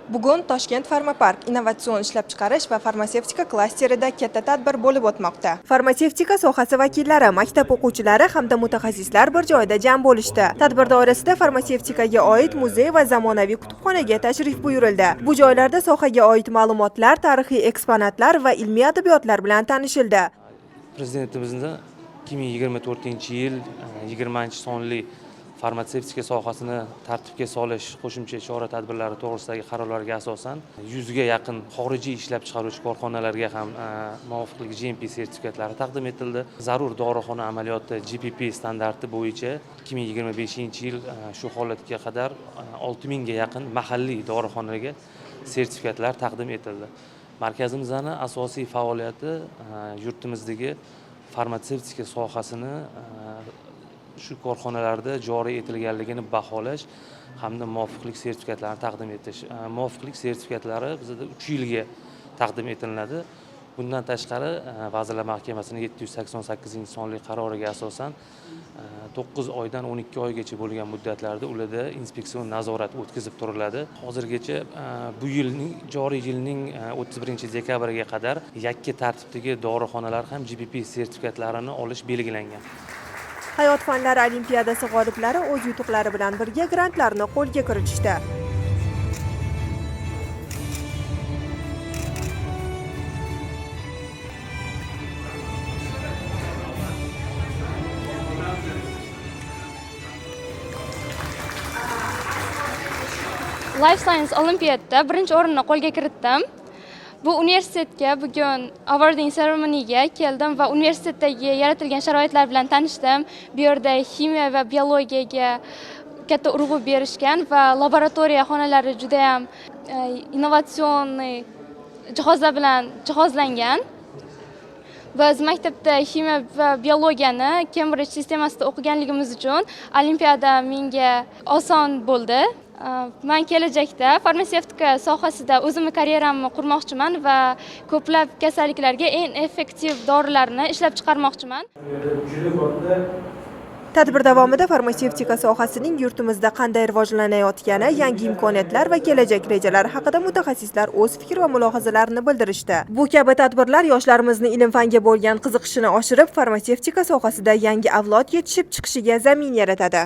Bugun Toshkent Farmapark innovatsion ishlab chiqarish va farmatsevtika klasterida katta tadbir bo'lib o'tmoqda. Farmatsevtika sohasi vakillari, maktab o'quvchilari hamda mutaxassislar bir joyda jam bo'lishdi. Tadbir doirasida farmatsevtikaga oid muzey va zamonaviy kutubxonaga tashrif buyurildi. Bu joylarda sohaga oid ma'lumotlar, tarixiy eksponatlar va ilmiy adabiyotlar bilan tanishildi. Prezidentimizni 2024-yil 20-sonli farmatsevtika sohasini tartibga solish qo'shimcha chora tadbirlari to'g'risidagi qarorlarga asosan 100 ga yaqin xorijiy ishlab chiqaruvchi korxonalarga ham muvofiqlik GMP sertifikatlari taqdim etildi. Zarur dorixona amaliyoti GPP standarti bo'yicha 2025-yil shu holatga qadar 6000 ga yaqin mahalliy dorixonaga sertifikatlar taqdim etildi. Markazimizning asosiy faoliyati yurtimizdagi farmatsevtika sohasini shu korxonalarda joriy etilganligini baholash hamda muvofiqlik sertifikatlarini taqdim etish. Muvofiqlik sertifikatlari bizda 3 yilga taqdim etiladi. Bundan tashqari Vazirlar Mahkamasining 788-sonli qaroriga asosan 9 oydan 12 oygacha bo'lgan muddatlarda ularda inspeksion nazorat o'tkazib turiladi. Hozirgacha bu yilning joriy yilning 31 dekabriga qadar yakka tartibdagi dorixonalar ham GPP sertifikatlarini olish belgilangan. Hayot fanlari olimpiadasi g'oliblari o'z yutuqlari bilan birga grantlarni qo'lga kiritishdi. Life Science Olimpiadada birinchi o'rinni qo'lga kiritdim. Bu universitetga bugun awarding ceremonyga keldim va universitetdagi yaratilgan sharoitlar bilan tanishdim. Bu yerda ximiya va biologiyaga katta urg'u berishgan va laboratoriya xonalari judayam инновационный jihozlar bilan jihozlangan. Biz maktabda ximiya va biologiyani Cambridge sistemasida o'qiganligimiz uchun olimpiada menga oson bo'ldi. Man kelajakda farmatsevtika sohasida o'zimni karyeramni qurmoqchiman va ko'plab kasalliklarga eng effektiv dorilarni ishlab chiqarmoqchiman. Tadbir davomida farmatsevtika sohasining yurtimizda qanday rivojlanayotgani, yangi imkoniyatlar va kelajak rejalari haqida mutaxassislar o'z fikr va mulohazalarini bildirishdi. Bu kabi tadbirlar yoshlarimizni ilm-fanga bo'lgan qiziqishini oshirib, farmatsevtika sohasida yangi avlod yetishib chiqishiga zamin yaratadi.